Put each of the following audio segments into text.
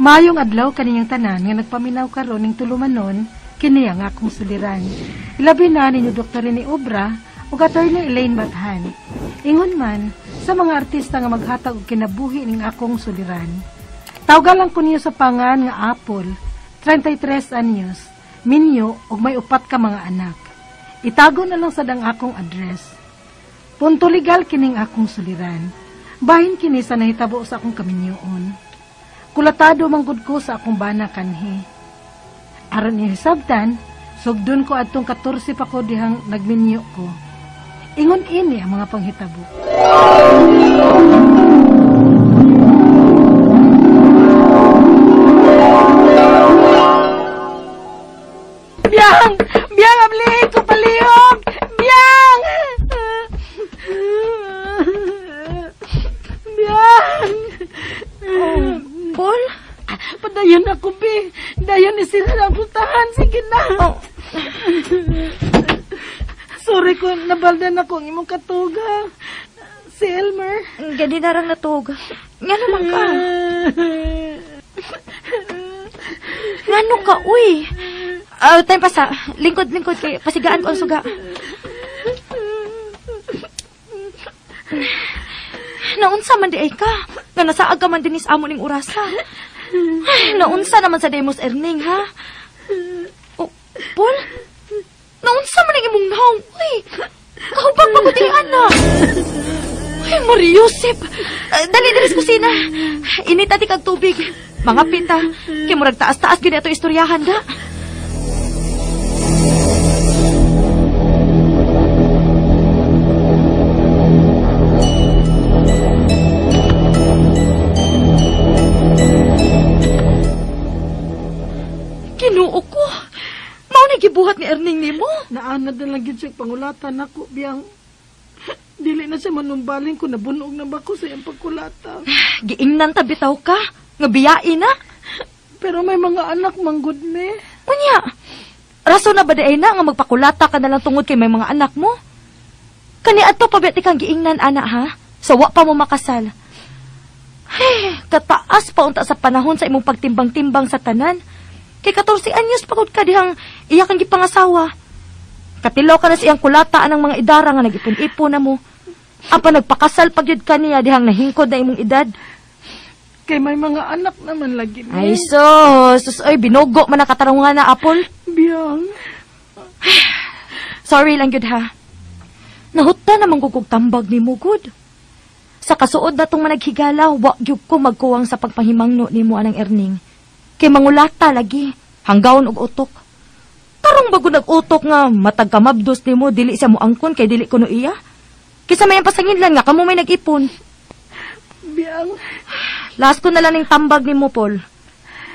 Maayong adlaw kaninyong tanan nga nagpaminaw karon ning tulumanon kini ang akong suliran. Ilabi na ninyo Dr. Rene Obra ug Attorney Elaine Bathan. Ingon man sa mga artista nga maghatag og kinabuhi ning akong suliran. Tawgan lang ko niyo sa pangan nga Apple, 33 anyos, minyo ug may upat ka mga anak. Itago na lang sad ang akong address. Punto legal kining akong suliran. Bahin kini sa nahitabo sa akong kaminyoon. Kulatado manggod ko sa akong bana kanhi. Aron niya hisabtan, sugdon ko adtong 14 pa ko dihang nagminyo ko. Ingon ini ang mga panghitabo. Biyang! Biyang, ablihin ko palihog! Biyang! Biyang! Oh, Paul? Padayon ako, Bi. Dayon ni sila ang putahan. Sige na. Oh. Sorry ko, nabaldan ako ang imong katuga. Si Elmer. Gani na rang natug. Nga naman ka. Ngano ka, uy? Time pa sa. Lingkod-lingkod kay pasigaan ko ang suga. Naunsa man di ay ka. Nga nasaag ka man dinis amo ning orasa. Ay, naunsa naman sa Demos Erning, ha? Oh, Paul? Naunsa man ang imong naong, uy. Kahubag pa ko di, ana. Ay, Mariusip. Dali, dali sa kusina. Inita di kag tubig. Mga pinta. Kay murag taas-taas gyud ato istoryahan, da. Ginoo ko. Mao na gibuhat ni Erning nimo. Naanad na lang gyud siya pangulatan nako, biyang. Dili na siya manumbaling ko nabunog na ba ko sa iyang pagkulata. Giingnan ta bitaw ka, nga biyain na. Pero may mga anak manggod me. Unya, rason na ba di ay na nga magpakulata ka na lang tungod kay may mga anak mo? Kani adto pa ba ti kang giingnan ana ha? Sa wa pa mo makasal. Hey, kataas pa unta sa panahon sa imong pagtimbang-timbang sa tanan. Kay 14 anyos pa gud ka dihang iya kang gipangasawa. Katilaw ka na sa iyang kulata anang mga idara nga nag-ipon-ipon na mo. Apa nagpakasal pa gyud ka niya dihang nahingkod na imong edad. Kay may mga anak naman lagi. Ay sus, oy binugo man ang katarungan na Apple. Biyang. Sorry lang gyud ha. Nahutda naman gud kog tambag nimo gud. Sa kasuod na tong managhigala, wa gyud ko magkuwang sa pagpahimangno nimo anang Erning. Kay mangulata lagi, hanggawon og utok. Karong bago nag-utok nga matag kamabdos nimo dili siya moangkon kay dili kuno iya. Kaysa may pasanginlan nga kamo may nag-ipon. Biyang. Last ko na lang ning tambag nimo, Paul.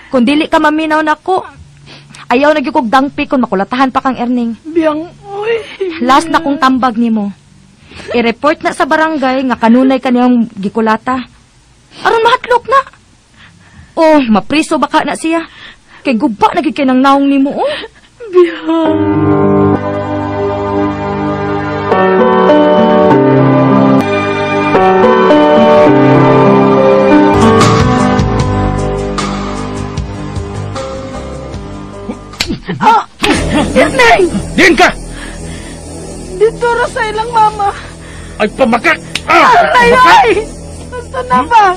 Kung dili ka maminaw nako, ayaw na gyud kog dangpi kung makulatahan pa kang Erning. Biyang, oy. Last na kong tambag nimo. I-report na sa barangay nga kanunay kaniyang gikulata. Aron mahatlok na. Oh, mapriso baka na siya. Kay guba na gyud kay nang naong nimo, oh. Biyang. Ah! Erning! Diyan ka! Dito ra sa ilang mama. Ay, pamakak! Ah! Ay, ay! Gusto na ba?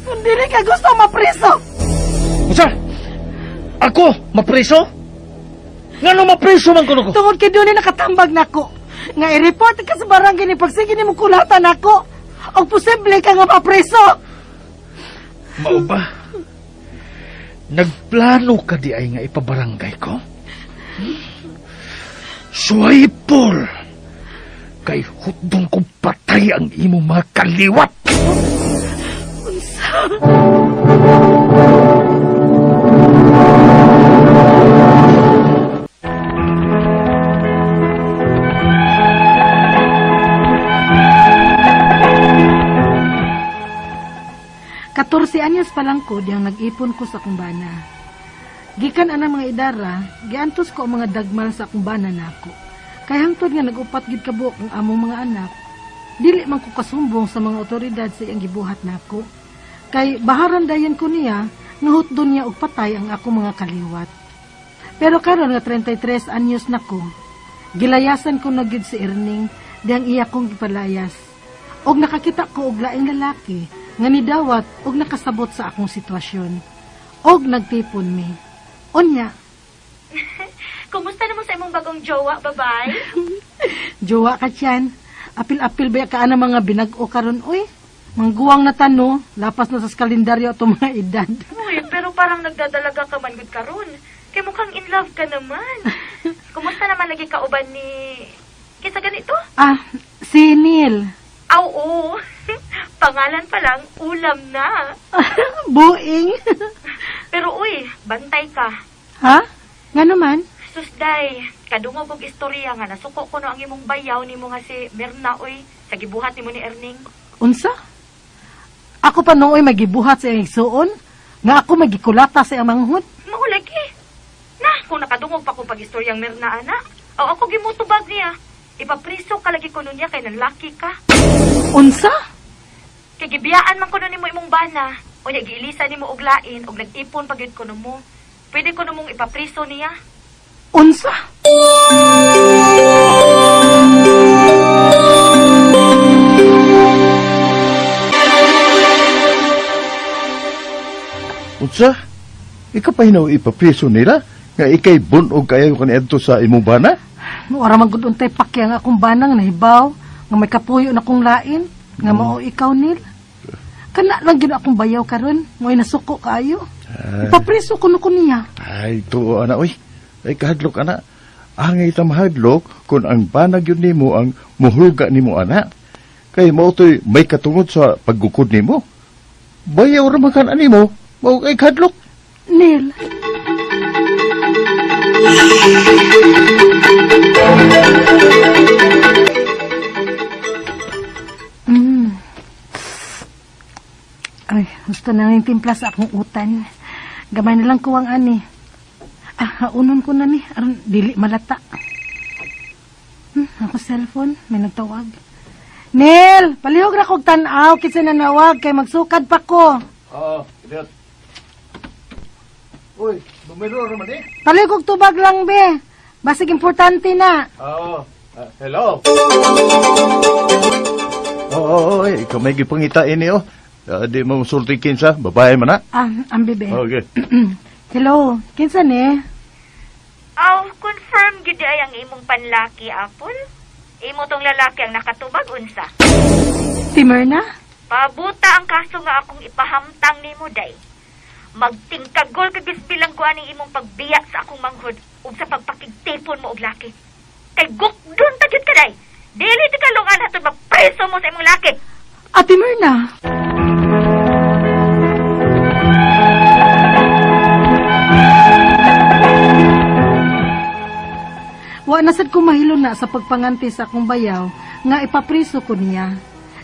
Kung dili ka gusto mapriso! Unsa? Ako? Mapriso? Ngano mapriso man kuno ko? Tungod kay dunay nakatambag nako. Nga i-report ka sa barangay ni pagsige nimo kulatan nako. Og posible ka nga mapriso. Mao ba? Nagplano ka di ay nga ipabarangay ko? Suway, Paul! Kay hutdong kong patay ang imong mga kaliwat! Unsa? 14 anyos pa lang ko diyang nag-ipon ko sa akong bana. Gikan anang mga idara, giantos ko ang mga dagmal sa akong bana nako. Kay hangtod nga nag-upat gid kabuok ang among mga anak, dili man ko kasumbong sa mga otoridad sa iyang gibuhat nako. Kay baharan dayon ko niya nga hutdon niya og patay ang akong mga kaliwat. Pero karon nga 33 anyos na ko, gilayasan ko na gyud si Erning diyang iya kong gipalayas. Og nakakita ko og laing lalaki nga nidawat og nakasabot sa akong sitwasyon. Og nagtipon mi. Unya. Kumusta naman sa imong bagong jowa, babay? Jowa ka tiyan. Apil-apil ba ka na mga binag-o karon uy? Mangguwang na tano, lapas na sa kalendaryo atong mga edad. Uy, pero parang nagdadalaga ka man gud karon. Kay mukhang in love ka naman. Kumusta naman lagi kauban ni kinsa ganito? Ah, si Neil. Aw, oo. Pangalan pa lang, ulam na. Buing. Pero uy, bantay ka. Ha? Nga naman? Susday, kadungog og istorya nga nasuko ko no ang imong bayaw nimo nga si Mirna uy, sa gibuhat nimo ni Erning. Unsa? Ako pa nooy magibuhat sa iyang igsuon? Nga ako magikulata sa iyang manghud? Mao lagi. Na, kung nakadungog pa ko pag-istoryang Mirna ana, aw ako gimutubag niya. Ipapriso ka lagi kuno niya kay nanlaki ka. Unsa? Kay gibiyaan man kuno nimo imong bana, unya giilisa nimo og lain og nag-ipon pa gyud kuno mo. Pwede kuno mong ipapriso niya. Unsa? Unsa? Ikaw pa hinaw ipapriso nila? Nga ikay bunog kayo kaniadto sa imong bana? Wara man gud untay pakya nga akong banang nahibaw, nga may kapuyo na kong lain, nga mao ikaw Neil. Kana lang gyud akong bayaw karon, mo'y nasuko kaayo. Ipapriso kuno ko niya. Ay, tuo ana oy. Ay kahadlok ana. Angay ta mahadlok kung ang banag yun nimo ang muhulga nimo ana. Kay mao to'y may katungod sa paggukod nimo. Bayaw ra man kan animo, mao kay kahadlok. Neil. Ay, gusto na yung timpla sa akong utan. Gamay na lang kuwang ani. Ah, haunon ko na ni. Aron, dili malata. Ako cellphone. May nagtawag. Neil, palihog ra kog tan-aw. Kinsa nanawag kay magsukad pa ko. Oo, idiot. Uy, numero naman eh. Palihog og tubag lang, be. Basig importante na. Oo. Hello? Oo, ay, ikaw may gipangitain niyo. Di mo masulti kinsa, babae man na. Ah, ang bebe. Okay. Hello, kinsa ni? Aw, confirm gyud ay ang imong panlaki, Apple. Imo tong lalaki ang nakatubag unsa. Si Myrna? Pabuta ang kaso nga akong ipahamtang nimo day. Magtingkagol ka bilang ko aning imong pagbiya sa akong manghod ug sa pagpakigtipon mo og laki. Kay gukdon ta gyud ka day. Dili ti kalungan hatod mapreso mo sa imong laki. Ate Myrna. Wa na sad ko mahilo na sa pagpanganti sa akong bayaw nga ipapriso ko niya.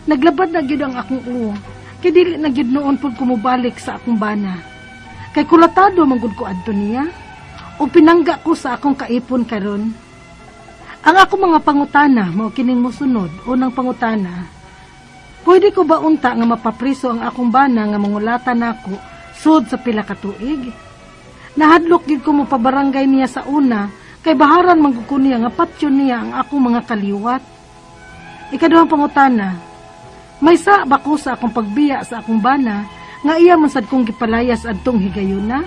Naglabad na gyud ang akong uwo. Kay dili na gyud noon pud ko mobalik sa akong bana. Kay kulatado man gud ko adto niya. Ug pinangga ko sa akong kaipon karon. Ang akong mga pangutana mao kining mosunod. Unang pangutana, pwede ko ba unta nga mapapriso ang akong bana nga mangulata nako sud sa pila ka tuig? Nahadlok gyud ko mopabarangay niya sa una kay baharan man gud ko niya nga patyon niya ang akong mga kaliwat. Ikaduhang pangutana, may sa ba ko sa akong pagbiya sa akong bana nga iya man sad kong gipalayas adtong higayuna?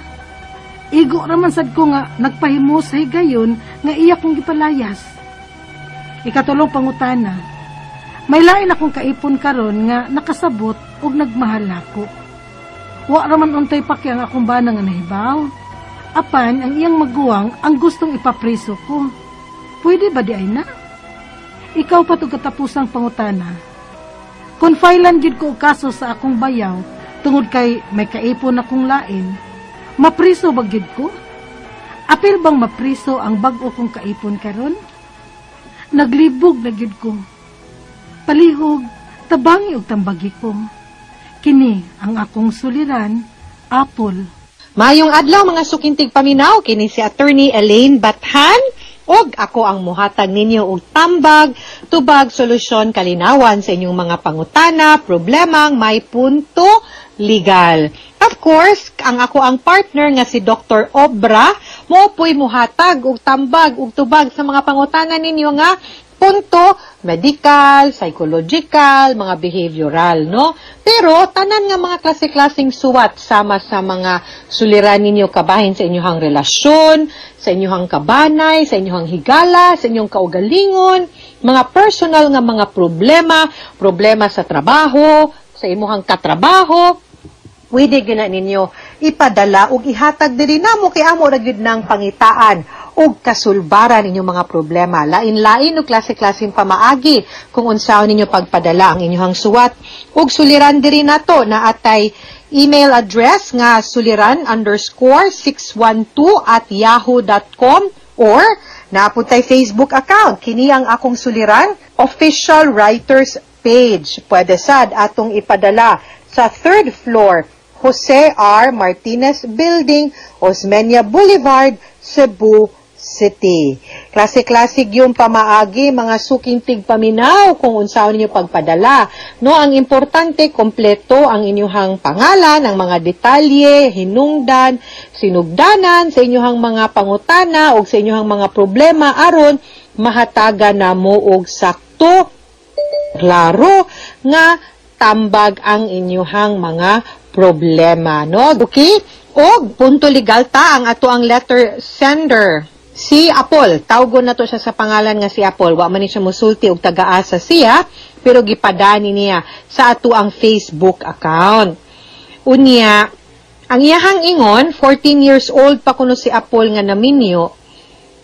Igo ra man sad ko nga nagpahimo sa higayon nga iya kong gipalayas. Ikatulong pangutana, may lain akong kaipon karon nga nakasabot og nagmahal nako. Wa ra man untay paki ang akong bana nga nahibaw. Apan ang iyang maguwang ang gustong ipapriso ko. Pwede ba di ay na? Ikaw pa tug katapusang pangutana. Kung filean gyud ko og kaso sa akong bayaw tungod kay may kaipon akong lain, mapriso ba gyud ko? Apil bang mapriso ang bag-o kong kaipon karon? Naglibog na gyud ko. Palihog, tabangi og tambagi ko. Kini ang akong suliran, Apple. Mayong adlaw mga sukintig paminaw, kini si Attorney Elaine Bathan og ako ang muhatag ninyo og tambag, tubag, solusyon, kalinawan sa inyong mga pangutana, problemang may punto legal. Of course, ang ako ang partner nga si Dr. Obra, mo po'y muhatag og tambag og tubag sa mga pangutana ninyo nga punto medical, psychological, mga behavioral, no? Pero tanan nga mga klase-klaseng suwat sama sa mga suliran ninyo kabahin sa inyong relasyon, sa inyong kabanay, sa inyong higala, sa inyong kaugalingon, mga personal nga mga problema, problema sa trabaho, sa imuhang katrabaho, pwede gyud na ninyo ipadala ug ihatag diri namo kay amo ra gyud nang pangitaan ug kasulbaran inyong mga problema. Lain-lain ug klase-klaseng pamaagi kung unsaon ninyo pagpadala ang inyong suwat ug suliran diri nato na atay email address nga suliran_612@yahoo.com or naa pud tay Facebook account. Kini ang Akong Suliran Official Writers page. Pwede sad atong ipadala sa third floor, Jose R. Martinez Building, Osmeña Boulevard, Cebu City. Klase-klase yung pamaagi, mga suking tigpaminaw kung unsaon ninyo pagpadala. No, ang importante, kompleto ang inyuhang pangalan, ang mga detalye, hinungdan, sinugdanan sa inyuhang mga pangutana o sa inyuhang mga problema aron mahatagan namo og sakto, klaro nga tambag ang inyuhang mga problema, no? Okay? Og punto legal ta ang ato ang letter sender. Si Apol, tawgon na to siya sa pangalan nga si Apol. Wa man ni siya musulti og taga-asa siya, pero gipadani niya sa ato ang Facebook account. Unya, ang iyahang ingon, 14 years old pa kuno si Apol nga naminyo,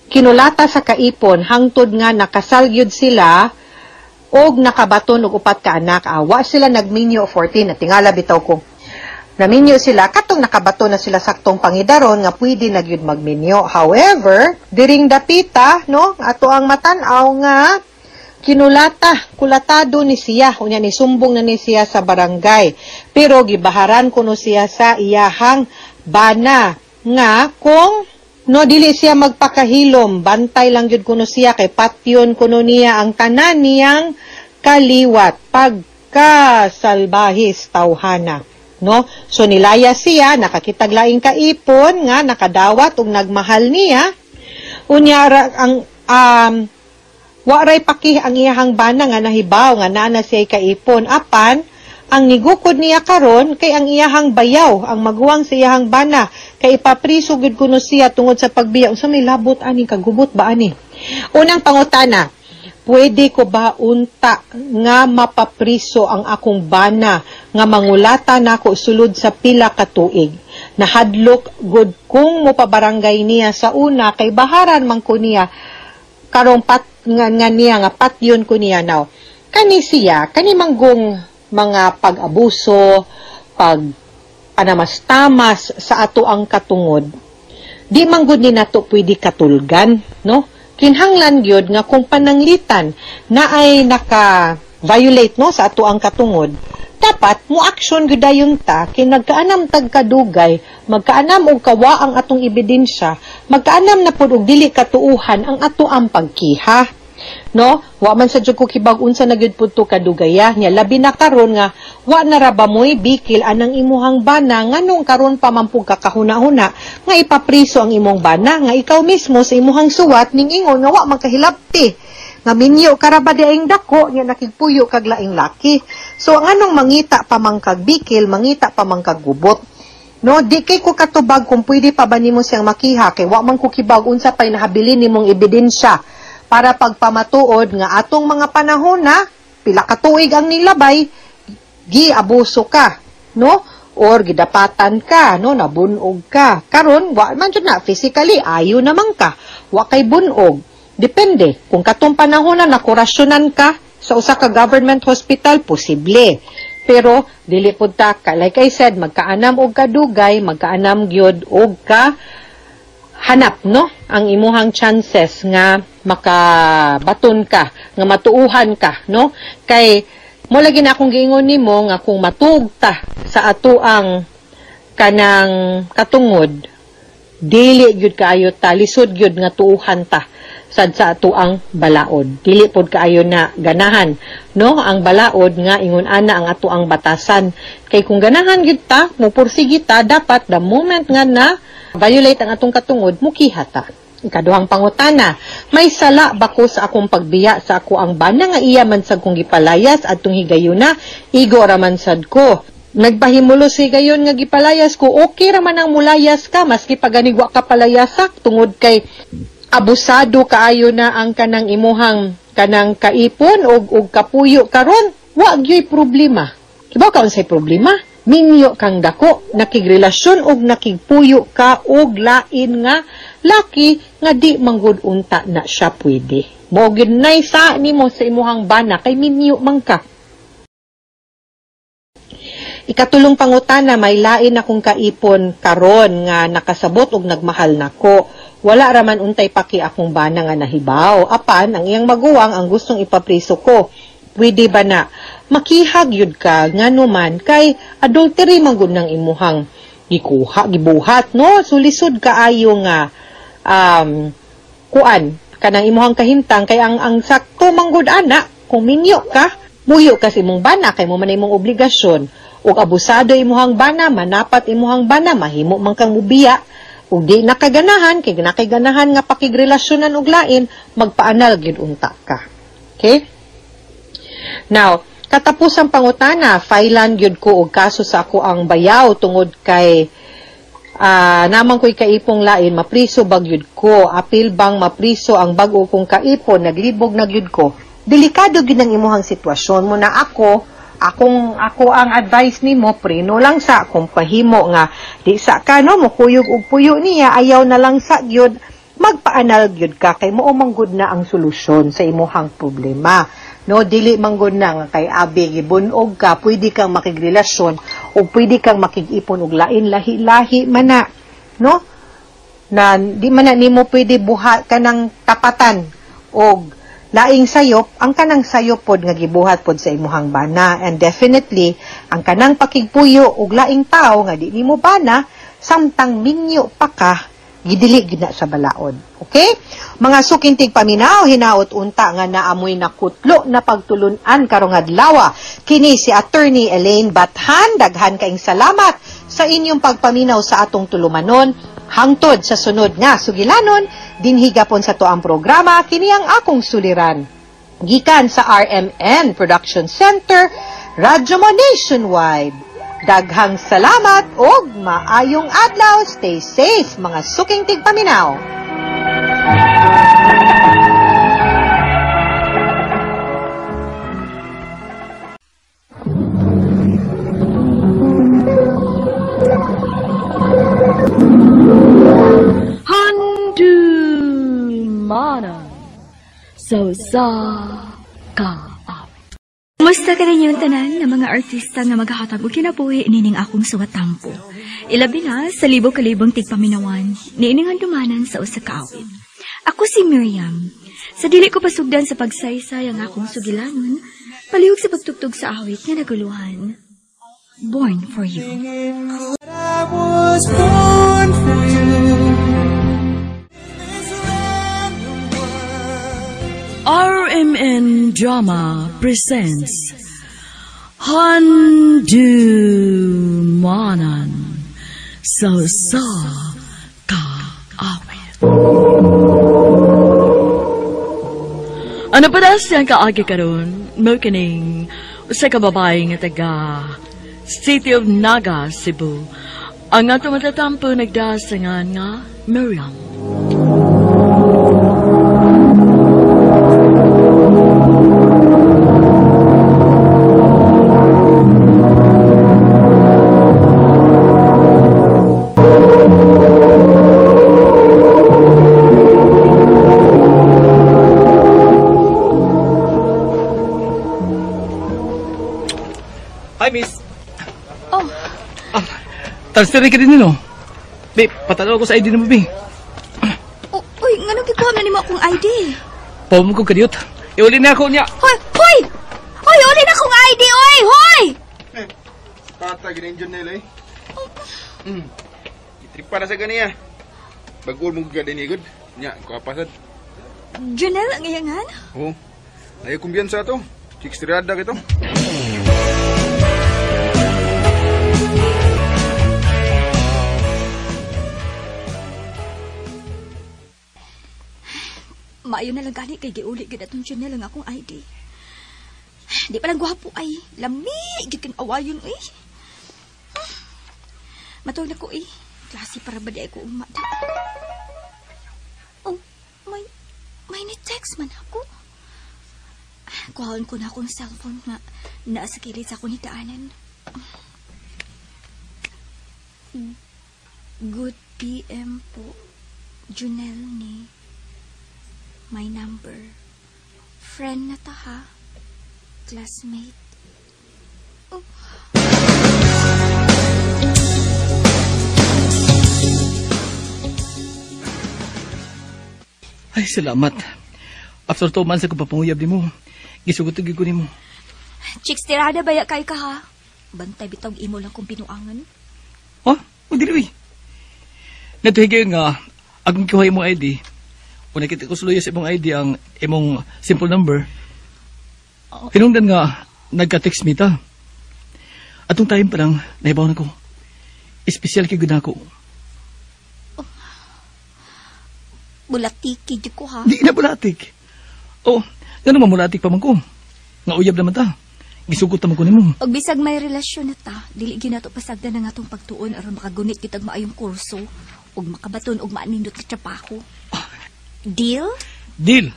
kinulata sa kaipon hangtod nga nakasal gyud sila og nakabaton og upat ka anak. Wa sila nagminyo 14, natingala bitaw ko. Naminyo sila katong nakabato na sila saktong pangidaron nga pwede na gyud magminyo. However, diring dapita, no, ato ang matan-aw nga kinulata, kulatado ni siya, unya ni sumbong na ni siya sa barangay. Pero gibaharan kuno siya sa iyahang bana nga kung no dili siya magpakahilom, bantay lang gyud kuno siya kay patyon kuno niya ang tanan niyang kaliwat pagkasalbahis tawhana. No? So nilaya siya, nakakitag laing kaipon nga nakadawat ug nagmahal niya. Unya ang wa ray paki ang iyahang bana nga nahibaw nga naa na siya kaipon, apan ang nigukod niya karon kay ang iyahang bayaw, ang maguwang sa iyahang bana, kay ipapriso gyud kuno siya tungod sa pagbiya. Unsa may labot ani, kagubot ba ani? Unang pangutana, pwede ko ba unta nga mapapriso ang akong bana nga mangulata nako sulod sa pila ka tuig? Nahadlok gud kung mopabarangay niya sa una kay baharan man ko niya karong pat nga niya nga patyon ko niya now. Kani siya, kani manggong mga pag-abuso, pag panamastamas sa ato ang katungod, di man gud ni nato pwede katulgan, no? Kinhanglan gyud nga kung pananglitan na ay naka-violate, no, sa ato ang katungod, dapat mo action gyud dayon ta kay nagkaanam tag kadugay, magkaanam og kawa ang atong ebidensya, magkaanam na pud og dili katuuhan ang ato ang pagkiha. No? Wa man sa jud ko kibag unsa na gyud pud to kadugaya nya, labi na karon nga wa na ra ba moy bikil anang imuhang bana, nganong karon pa man pud kakahuna-huna nga ipapriso ang imong bana nga ikaw mismo sa imuhang suwat ning ingon nga wa man kahilabti nga minyo ka ra ba diayng dako nya nakigpuyo kag laing laki. So nganong mangita pa man kag bikil, mangita pa man kag gubot? No, di kay ko katubag kung pwede pa ba nimo siyang makiha kay wa man ko kibag unsa pay nahabilin nimong ebidensya para pagpamatuod nga atong mga panahon na pila ka tuig ang nilabay, giabuso ka, no? Or gidapatan ka, no? Nabunog ka. Karon wa man jud na physically ayo naman ka, wa kay bunog. Depende kung katong panahon na nakurasyonan ka sa usa ka government hospital, posible. Pero dili pud ta ka, like I said, magkaanam og kadugay, magkaanam gyud og ka hanap, no, ang imuhang chances nga makabaton ka, nga matuuhan ka, no? Kay mo lagi na akong giingon nimo nga kung matuog ta sa ato ang kanang katungod, dili gyud kaayo ta, lisod gyud nga tuuhan ta sad sa atuang balaod. Dili pod kaayo na ganahan, no, ang balaod nga ingon ana ang atuang batasan. Kay kung ganahan gyud ta, mopursige ta, dapat the moment nga na violate ang atong katungod, mukiha ta. Ikaduhang pangutana, may sala ba ko sa akong pagbiya sa ako ang bana nga iya man sad kong gipalayas adtong higayuna, igo ra man sad ko. Nagpahimulo si higayon nga gipalayas ko, okay ra man ang mulayas ka maski paganig wa ka palayasak tungod kay abusado kaayo na ang kanang imuhang kanang kaipon og kapuyo karon, wa gyoy problema. Kibaw ka unsay problema? Minyo kang dako, nakigrelasyon og nakigpuyo ka og lain nga laki nga di manggod unta na siya pwede. Mao gyud nay sa nimo sa imuhang bana kay minyo man ka. Ikatulong pangutana, may lain akong kaipon karon nga nakasabot og nagmahal nako. Wala raman untay paki akong bana nga nahibaw. Apan ang iyang maguwang ang gustong ipapriso ko. Pwede ba na makihag yud ka ngano man kay adultery man gud nang imuhang gikuha gibuhat, no? Sulisod kaayo nga kuan kanang imuhang kahimtang kay ang sakto man gud ana kung minyo ka, muyo ka sa imong bana kay mo man imong obligasyon. Ug abusado imuhang bana, manapat imuhang bana, mahimo man kang mubiya. Ug di nakaganahan kay nakaganahan nga pakigrelasyonan og lain, magpaanal gyud unta ka. Okay? Now, katapusang pangutana, filean gyud ko og kaso sa ako ang bayaw tungod kay namang ko'y kaipong lain, mapriso ba gyud ko? Apil bang mapriso ang bag-o kong kaipon? Naglibog na gyud ko. Delikado gyud ang imuhang sitwasyon mo na ako ang advice nimo, preno lang sa kung pahimo nga di sa ka, no, mukuyog og puyo niya, ayaw na lang sa gyud, magpaanal gyud ka kay mao man gud na ang solusyon sa imuhang problema. No, dili man gud na nga kay abi gibunog ka, pwede kang makigrelasyon o pwede kang makig-ipon og lain lahi-lahi man na, no? Na di man na nimo pwede buhat kanang tapatan og laing sayop, ang kanang sayop pod nga gibuhat pod sa imuhang bana. And definitely ang kanang pakigpuyo og laing tawo nga di nimo bana samtang minyo pa ka, gidili gid na sa balaod. Okay? Mga suking tigpaminaw, hinaot unta nga naamoy nakutlo na pagtulun-an karong adlaw. Kini si Attorney Elaine Bathan, daghan kaing salamat sa inyong pagpaminaw sa atong tulumanon. Hangtod sa sunod nga sugilanon, dinhi gapon sa tuang programa, kini ang akong suliran. Gikan sa RMN Production Center, Radyo Mo Nationwide. Daghang salamat og maayong adlaw. Stay safe mga suking tigpaminaw. Handumanan sa usa ka awit. Kumusta ka rin yung tanan ng mga artista nga maghahatag og kinabuhi nining akong suwatampo. Ilabi na sa libo-kalibong tigpaminawan, niining handumanan sa usa ka awit. Ako si Miriam. Sa dili ko pasugdan sa pagsaysay ang akong sugilanon, palihog sa pagtugtog sa awit nga naguluhan. Born for You. I was born for you. RMN Drama presents Handumanan sa usa ka awit. Ano pa na siyang kaagi karon? Mo kining usa ka babae nga taga City of Naga, Cebu. Ang ato matatampo nagdasangan nga Miriam. Hi, miss. Oh. Transfer ka din, no? Bi, patanaw ko sa ID nimo, bi. Oh, uy, nganong gikuha na nimo akong ID? Pawag ko kadiyot. Iuli na ako niya. Hoy, hoy! Hoy, uli na akong ID, oy! Hoy! Tata, gina-enjoy nila eh. Itripa na sa ganiya. Bago mo ka din igod. Nya, kuha pasad. Janelle ang iyangan? Oo. Ayaw kumbiyansa to. Chicks tirada kito. Maayo na lang gani kay giuli gid atong Janelle ang akong ID. Di pa lang gwapo ay. Lami gid kang awayon eh. Matuog na ko eh. Klase para ba di ay ko umada. Oh, may ni-text man ako. Kuhaon ko na akong cellphone nga naa sa kilid sa akong hidaanan. Good PM po. Junel ni. My number. Friend na ta ha. Classmate. Oh. Ay, salamat. After 2 months ako papanguyab ni mo. Gisugot-tugig ko ni mo. Chicks, tirada baya kay ka ha? Bantay bitog imo lang kong pinuangan. Ha? O dili, uy. Natuhigay nga, akong kuha imong ID. O nakita ko suluyo sa imong ID ang imong simple number. Oh. Hinungdan nga, nagka-text me ta. Atong time pa lang, nahibaw na ko. Espesyal kay gud ako. Oh. Bulatiki di ko ha? Di na bulatik. Oh, ngano mamulatik pa man ko? Nga uyab naman ta. Gisugot naman ko nimo. Og bisag may relasyon na ta, dili gyud nato pasagdan ang atong pagtuon aron makagunit kitag maayong kurso ug makabaton og maanindot ka trabaho. Deal? Deal.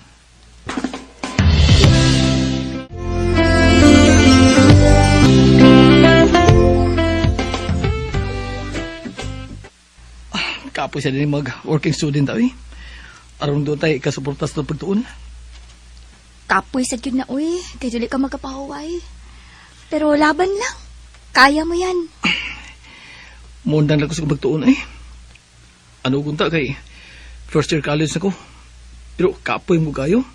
Kapoy sa din mag-working student eh. Aron doon tayo ikasuportas sa pagtuon. Kapoy sa gyud na oy, kay dili ka magkapahuway. Pero laban lang. Kaya mo yan. Mundang lang ko sa pagtuon eh. Ano kunta kay first year college na ko. Pero kapoy mo kayo.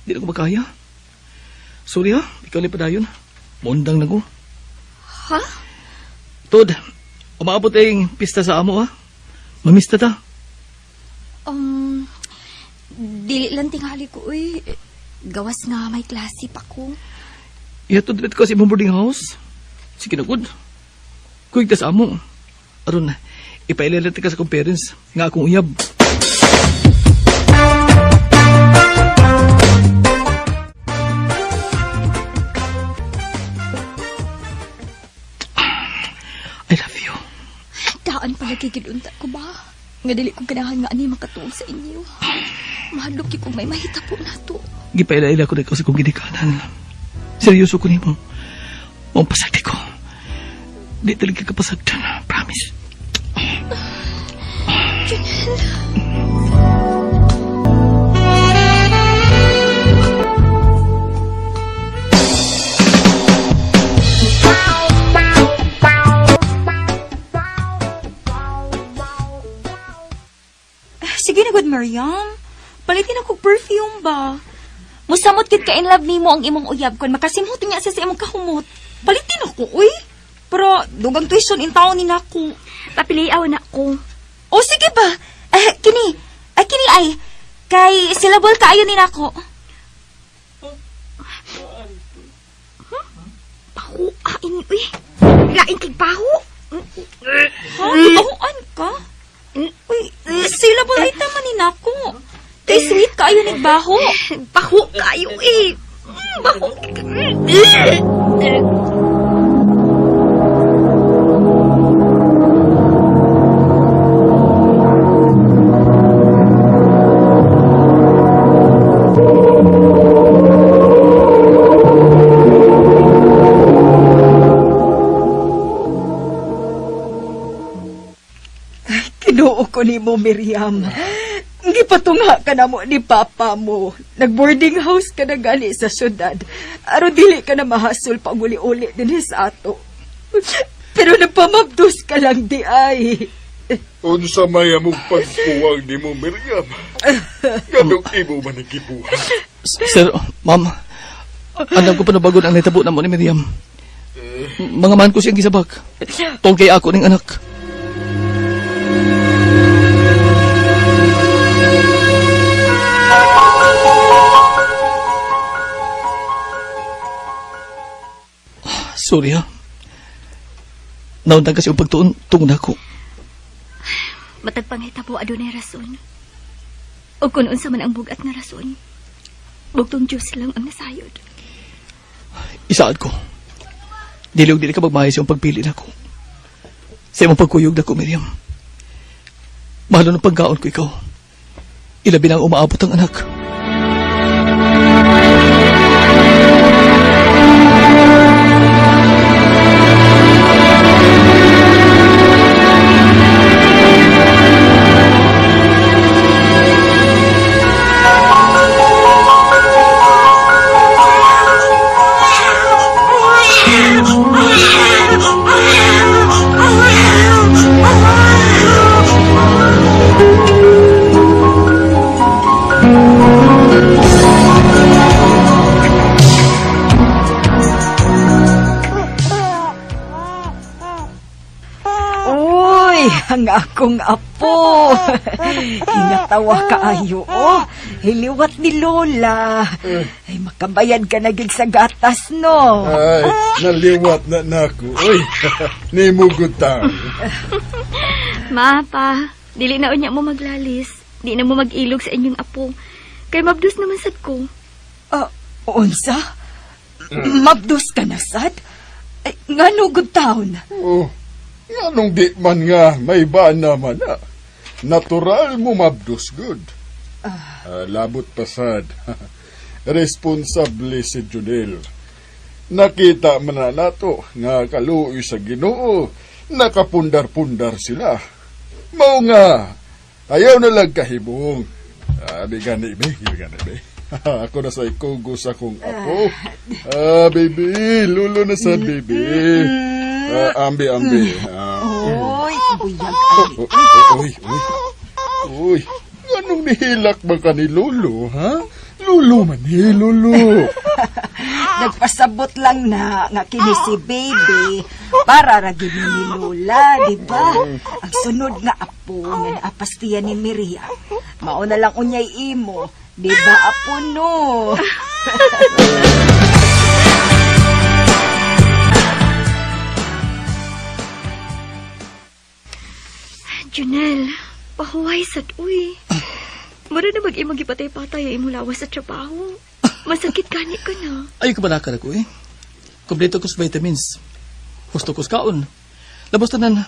Di na ko makaya. Sorry ha, ikaw ni padayon. Mundang na ko. Ha? Tod, umaabot tayong pista sa amo ha. Mamista ta. Dili lang tingali ko oy. Gawas nga may klase pa ko. Ihatod ko sa imong boarding house. Sige na, good. Kuig ta sa amo. Aron, ipailalat ka sa akong parents nga akong uyab. I love you. Daan pala gigilunta ko ba? Nga dili ko ganahan nga ani makatuog sa inyo. Mahadlok gyud kung may mahitabo nato. Gipaila-ila ko na ikaw sa kong gidikanan. Seryoso ko nimo. Mong pasagdi ko. Di talaga ka pasagdan. Promise. Junel. Sige na, good Miriam. Palitin ako perfume ba? Musamot kit ka in love nimo ang imong uyab kon makasimhot niya sa imong kahumot. Palitin ako, uy. Pero dugang tuition in taon ni nako. Papiliaw na ako. O sige ba? Kini. Ay kini ay kay syllable kaayo ni nako. Baho ini uy. Lain kig baho. Ha? Bahoan ka? Uy, syllable ay tama ni nako. Kay sweet kaayo ni baho. Baho kaayo eh. Baho. Kinuo ko ni mo, Miriam. Gipatungha ka na mo ni papa mo. Nag-boarding house ka na gali sa syudad. Aron dili ka na mahasol pang uli-uli din sa ato. Pero nagpamabdos ka lang di ay. Unsa may among pagpuwang ni mo, Miriam? Ganong imo man ang gibuhat. Sir, ma'am, alam ko pa na bago ang nitabo na mo ni Miriam. Mga man ko siyang gisabak. Tungkol kay ako ning anak. Sorry ha. Naundang kasi ang pagtuon tungod ako. Matag panghitabo adunay rason. O kung unsa man ang bugat nga rason. Bugtong Diyos lang ang nasayod. Isaad ko. Dili og dili ka magmahay sa iyong pagpili nako. Sa imong pagkuyog nako, Miriam. Mahalo ng pagkaon ko ikaw. Ilabi na ang umaabot ang anak. Uy, ang akong apo. Hingatawa kaayo, oh. Hiliwat ni Lola. Ay, makabayad ka na gid sa gatas, no? Ay, naliwat na nako. Uy, nimugod tayo. Ma, pa, dili na unya mo maglalis. Di na mo mag-ilog sa inyong apo. Kay mabdus naman sad ko. Unsa? Mabdus ka na, sad? Ay, ngano good taon? Oh, nganong di man nga may baan naman na. Natural mo mabdus good. Labot pasad. Responsable si Junel. Nakita man na nato nga kaluoy sa Ginoo, nakapundar-pundar sila. Mao nga, ayaw na lang kahibong. Bigan ni be, bigan ni be. Ako na sa ikugo sa akong apo. Baby, lulo na sa baby. Ambi, ambi. Uy, buyag. Uy, uy, uy. Anong nihilak ba ka ni Lolo, ha? Lolo man ni Lolo. Nagpasabot lang na nga kini si baby para ra gid ni Lola, di ba? Ang sunod nga apo nga naapastiya ni Miriam. Mao na lang unyay imo, di ba apo no? Junel, pahuway sad uy. Mura na mag-imong gipatay-patay ang imong lawas sa trabaho. Masakit gani ka na. Ay, kabalaka na ko eh. Kompleto ko sa vitamins. Husto ko sa kaon. Labos tanan,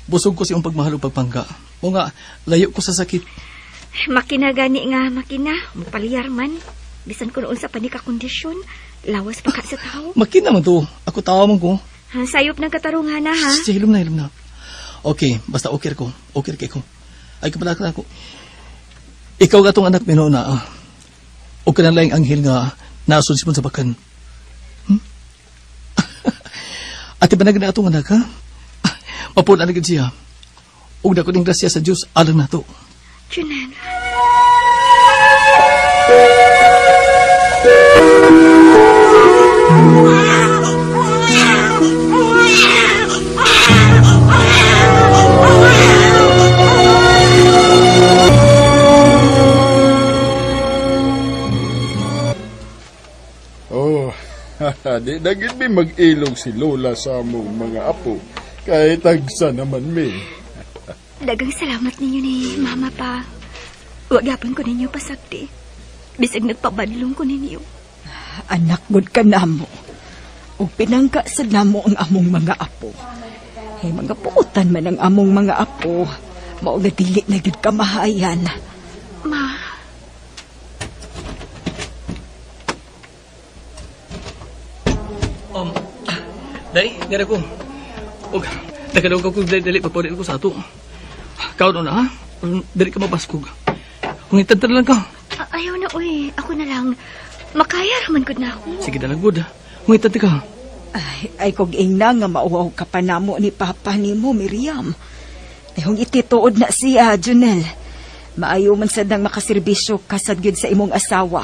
busog ko sa iyong pagmahal o pagpangga. O nga, layo ko sa sakit. Makina gani nga, makina. Mupaliyar man. Bisan ko noon sa panika kondisyon, lawas pa ka sa tao. Makina man to. Ako tawa man ko. Ha, sayop ng katarungan na, ha? Sige, hilom na, hilom na. Okay, basta okay ko. Okay kay ko. Ay, kabalaka na ako. Ikaw nga itong anak mino na, o ka na lang anghel nga nasod sa bakan. Ate ba na atong anak, ha? Mapuna na gid siya. Ug dako ning grasya sa Dios alang nato. Junel. Oh, di na gid mi mag-ilog si Lola sa among mga apo. Kahit tagsa naman mi. Dagang salamat ninyo ni Mama pa. Wag yapon ko ninyo pasakti. Bisag nagpabadlong ko ninyo. Anak gud ka namo. Ug pinangga sad namo ang among mga apo. Hey, mga puotan man ang among mga apo. Mao nga dili na gid kamahayan. Ma. Dai, dara ko. Og nagadawag ko dali pagpaulit ko sa ato. Kaon na ha? Dali ka mabaskog. Kung itadtar lang ka. Ayaw na, uy. Ako na lang. Makaya raman gud na ako. Sige na lang, good. Kung itadtar ka. Ay, kog ingna nga mauwaw ka pa namo ni Papa nimo, Miriam. Ay, kung itituod na siya, Junel. Maayo man sad nang makaserbisyo ka sad gyud sa imong asawa.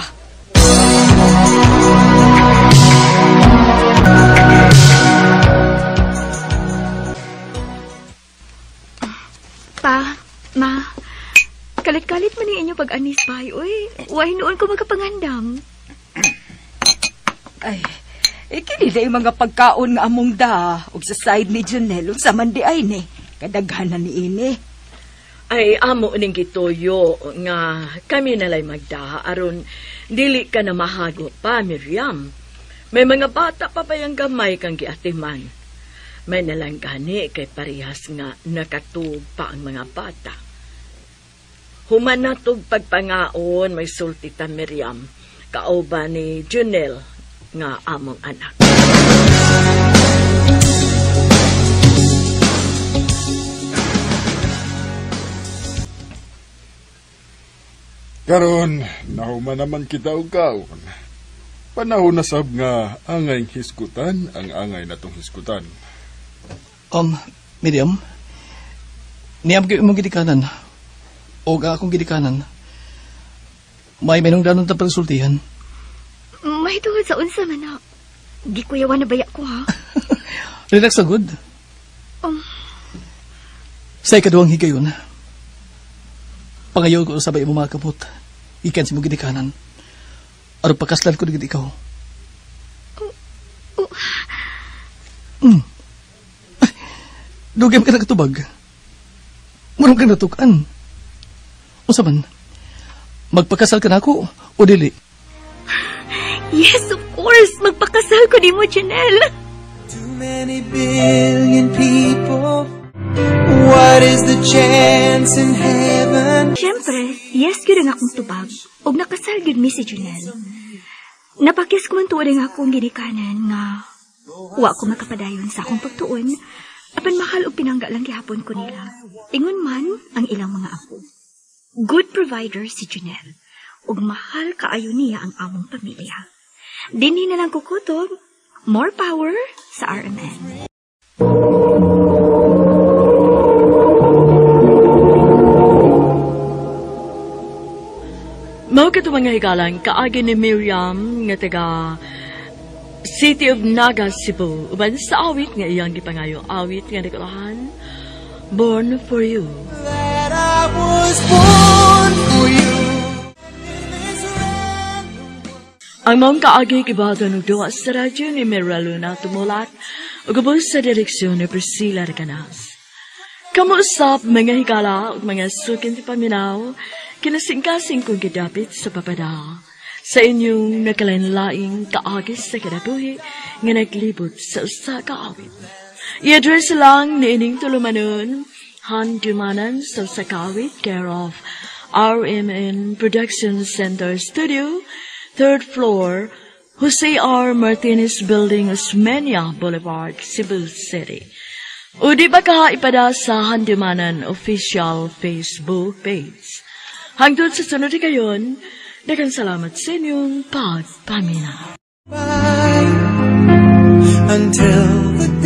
Pa, ma, kalit-kalit man yung inyong pag-anis, bay. Uy, why noon ko magkapangandam? Ay, Eh, kini na yung mga pagkaon nga among da. Ug sa side ni Janelle, unsa man di ay ni. Kadaghanan ni ini. Ay, amo ning gituyo nga kami nalay magdaha aron dili ka na mahago pa, Miriam. May mga bata pa bayang gamay kang giatiman. May nalang gani kay parehas nga nakatug pa ang mga bata. Human natog pagpangaon, may sulti ta, Miriam, kauban ni Junel nga among anak. Karon, nahuman naman kita og kaon. Panahon na sab nga angay hisgutan ang angay natong hisgutan. Miriam, niyam kayo imong gidikanan. O akong gidikanan. May menong danon ta pagsultihan. May tungod sa unsa man na. Di kuyawan na baya ko, ha? Relax na good. Sa ikaduhang higayon, pangayon ko sabay mo mga kamot. Ikan si mo gidikanan. Aron pagkaslan ko digid ikaw. Dugay man ka nakatubag. Murang ka natukan. Unsa man? Magpakasal ka na ako o dili? Yes, of course. Magpakasal ko nimo, Janelle. Too many billion people. What is the chance in heaven? Siyempre, yes gyud ang akong tubag. Og nakasal gyud mi si Janelle. Napakis ko man tuod ang akong ginikanan nga wa ko makapadayon sa akong pagtuon, apan mahal og pinangga lang gihapon ko nila. Ingon man ang ilang mga apo. Good provider si Janelle, ug mahal kaayo niya ang among pamilya. Dinhi na lang kukutob, more power sa RMN. Mao kato mga higalang kaagi ni Miriam nga taga City of Naga, Cebu. Uban sa awit nga iyang gipangayo, awit nga nagulahan, Born for You. That I was born for you. Ang maong kaagi gibaton og duwa sa radyo ni Mira Luna Tumulak ug ubos sa direksyon ni Priscilla Recanas. Kamuusap mga higala ug mga sukin ti paminaw, kinasingkasing kong gidapit sa papada. Sa inyong nakalain-laing kaagi sa kinabuhi nga naglibot sa usa ka awit. I-address lang ni ining tulumanon, Handumanan sa usa ka awit, care of RMN Production Center Studio, 3rd floor, Jose R. Martinez Building, Osmeña Boulevard, Cebu City. O di ba ka ipada sa Handumanan official Facebook page. Hangtod sa sunod kayon, daghang salamat sa inyong pagpaminaw. Bye. Until the